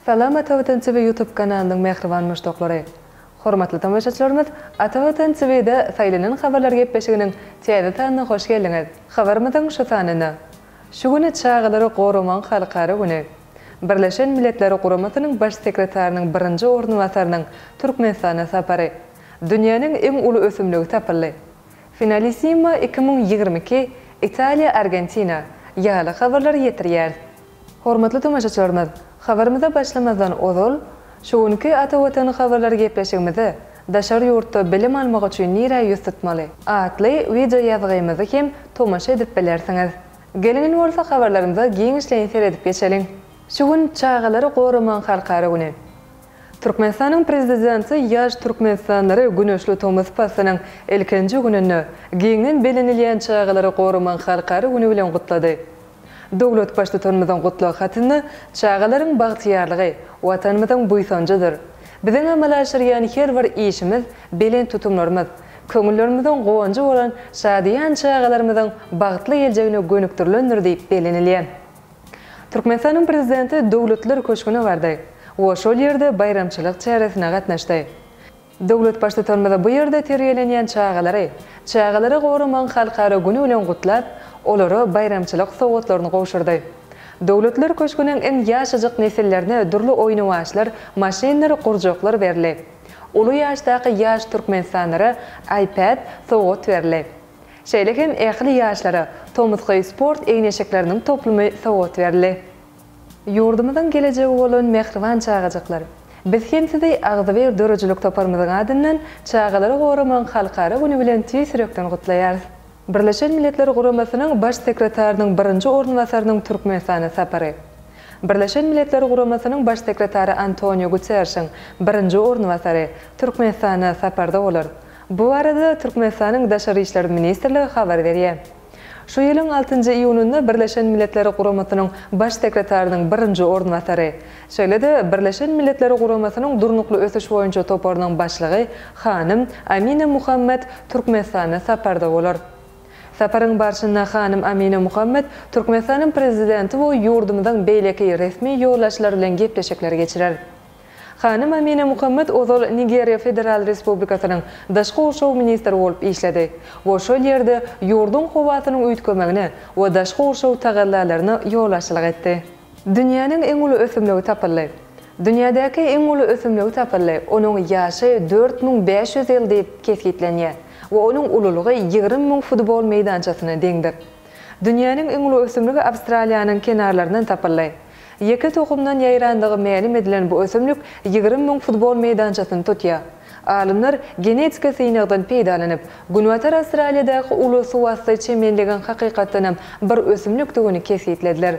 Salam Ata Watan TV YouTube kanalynyň mähriban muşdaklary! Hormatly tomaşaçylarymyz Ata Watan TV-de Saýlanan habarlar gepleşiginiň täze sanyna hoş geldiňiz! Habarymyzyň şu sanynda Şu güni Çagalary goramagyň halkara güni. Birleşen Milletler Guramasynyň Baş sekretarynyň birinji orunbasarynyň Türkmenistana sapary. Dünýäniň iň uly ösümligi tapyldy. Finalissima 2022, Italiýa, Argentina, ýaly habarlary ýetirýäris. Hormatly tomaşaçylarymyz, habarymyza başlamazdan ozal, şu günki Ata Watan habarlary gepleşigimize Daşary ýurtda bilim almak üçin nirä ýüz tutmaly? Atly wideo ýazgymyzy hem tomaşa edip bilersiňiz. Geliň indi bolsa habarlarymyza giňişleýin seredip geçeliň. Şu gün Çagalary goramagyň halkara güni. Türkmenistanyň Prezidenti ýaş türkmenistanlylary güneşli tomus paslynyň ilkinji gününde giňden bellenilýän Çagalary goramagyň halkara güni bilen gutlady. Döwlet Baştutanymyzyň gutlag hatynda Çagalaryň bagtyýarlygy, Watanymyzyň buýsanjydyr. Biziň amala aşyrýan her bir işimiz, belent tutumlarymyz, köňüllerimiziň guwanjy bolan şadyýan çagalarymyzyň bagtly geljegine gönükdirilendir diýip bellenilýär. Türkmenistanyň Prezidenti Döwletler köşgüne bardy we şol ýerde baýramçylyk çäresine gatnaşdy. Döwlet Baştutanymyz bu ýerde terbiýelenýän çagalary Çagalary goramagyň halkara güni bilen gutlap, olara baýramçylyk sowgatlaryny gowşurdy. Döwletler köşgüniň iň ýaşajyk nesillerine dürli oýnawaçlar, maşyndyr gurjaklar berildi. Uly ýaşdaky ýaş türkmenistanlylara iPad sowgat berildi. Şeýle hem ähli ýaşlara tomusky sport egin-eşikleriniň toplumy sowgat berildi. Ýurdumyzyň gelejegi bolan mähriban çagajyklar! Biz hem sizi agzybir döredijilik toparymyzyň adyndan Çagalary goramagyň halkara güni bilen tüýs ýürekden gutlaýarys. Birleşen Milletler Guramasynyň Baş sekretarynyň birinji orunbasarynyň Türkmenistana sapary. Birleşen Milletler Guramasynyň Baş sekretary Antoniu Guterşiň birinji orunbasary Türkmenistana saparda bolar. Bu barada Türkmenistanyň Daşary işler ministrligi habar berýär. Şu ýylyň altynjy iýunynda Birleşen Milletler Guramasynyň Baş sekretarynyň birinji orunbasary, şeýle-de Birleşen Milletler Guramasynyň Durnukly ösüş boýunça toparynyň başlygy hanym Amina Muhammed Türkmenistana saparda bolar. Saparyň barşynda hanym Amina Muhammed Türkmenistanyň Prezidenti we ýurdumyzyň beýleki resmi ýolbaşçylary bilen gepleşikler geçirer. Hanym Amina Muhammed ozal Nigeriýa Federal Respublikasynyň daşky gurşaw ministri bolup işledi we şol ýerde ýurduň howasynyň üýtgemegine we daşky gurşaw tagallalaryna ýolbaşçylyk etdi. Dünýäniň iň uly ösümligi tapyldy. Dünýädäki iň uly ösümligi tapyldy, onuň ýaşy 4500 ýyl diýip kesgitlenýär we onuň ululygy 20 müň futbol meýdançasyna deňdir. Dünýäniň iň uly ösümligi Awstraliýanyň kenarlaryndan tapyldy. Ýeke tohumdan ýaýrandygy mälim edilen bu ösümlik 20 müň futbol meýdançasyny tutýar. Alymlar genetiki synagdan peýdalanyp, Günbatar Awstraliýadaky uly suwasty çemenligiň hakykatdanam bir ösümlikdigini kesgitlediler.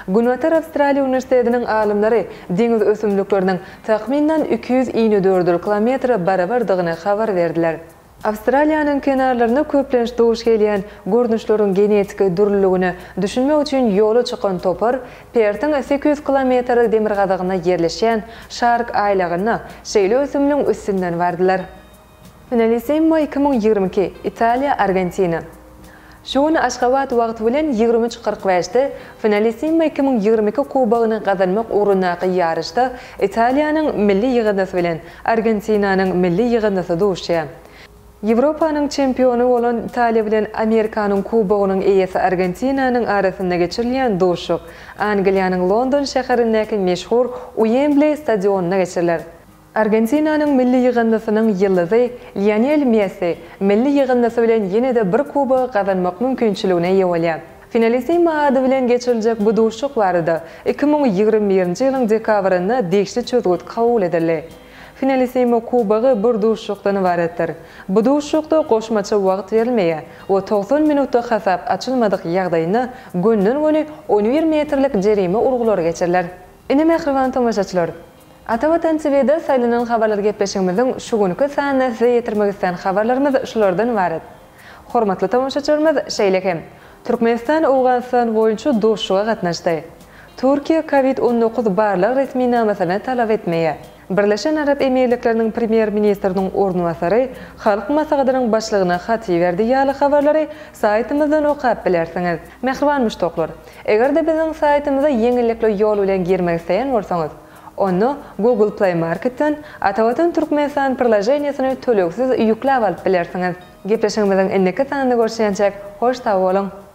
Günbatar Awstraliýa uniwersitetiniň alymlary deňiz ösümlikleriniň takmyndan 200 inedördül kilometre barabardygyny habar berdiler. Awstraliýanyň kenarlarynda köplenç duş gelýän görnüşleriň genetiki dürlüligine düşünmek üçin ýola çykan topar Pertiň 800 kilometr demirgazygynda ýerleşýän Şark aýlagynda şeýle ösümligiň üstünden bardylar. Finalissimo 2022, Italiýa, Argentina. Şu gün Aşgabat wagty bilen 23 45-de Finalissimo 2022 kubogyny gazanmak ugrundaky ýaryşda Italiýanyň milli ýygyndysy bilen Argentinanyň milli ýygyndysy duşýar. Ýewropanyň çempiony bolan Italiýa bilen Amerikanyň kubogynyň eýesi Argentinanyň arasynda geçirilýän duşuşyk Angliýanyň London şäherindäki meşhur Uembli stadionynda geçiriler. Argentinanyň milli ýygyndysynyň ýyldyzy Lionel Messi milli ýygyndysy bilen ýene-de bir kubogy gazanmak mümkinçiligine eýe bolýar. Finalissima ady bilen geçiriljek bu duşuşyk barada 2021-nji ýylyň dekabrynda degişli çözgüt kabul edildi. Finalissima kubogy bir duşuşykdan ybaratdyr. Bu duşuşykda goşmaça wagt berilmeýär we 90 minutda hasap açylmadyk ýagdaýynda gönden-göni on bir metrlik jerime urgulary geçiriler. Ine mähriban tomaşaçylar! Ata Watan TVde saýlanan habarlar gepleşigimiziň şu günki sanynda size ýetirmek islän habarlarymyz şulardan ybarat. Hormatly tomaşaçylarymyz şeýle hem Türkmenistan Owganystan boýunça duşuşyga gatnaşdy. Türkiýe Covid 19 barlag resminamasyny talap etmeýär. Birleşen Arap Emirlikleriniň Premýer-ministriniň orunbasary Halk Maslahatynyň başlygyna hat iberdi ýaly habarlary saýtymyzdan okap bilersiňiz. Mähriban muşdaklar! Eger-de biziň saýtymyza ýeňillikli ýol bilen girmek isleýän bolsaňyz, Onda Google Play Marketden Atavatan Türkmenistan priloženiýesini tölegsiz ýükläp alyp bilersiňiz. Gepleşigimiziň indiki sanynda görüşýänçäk hoş sag boluň!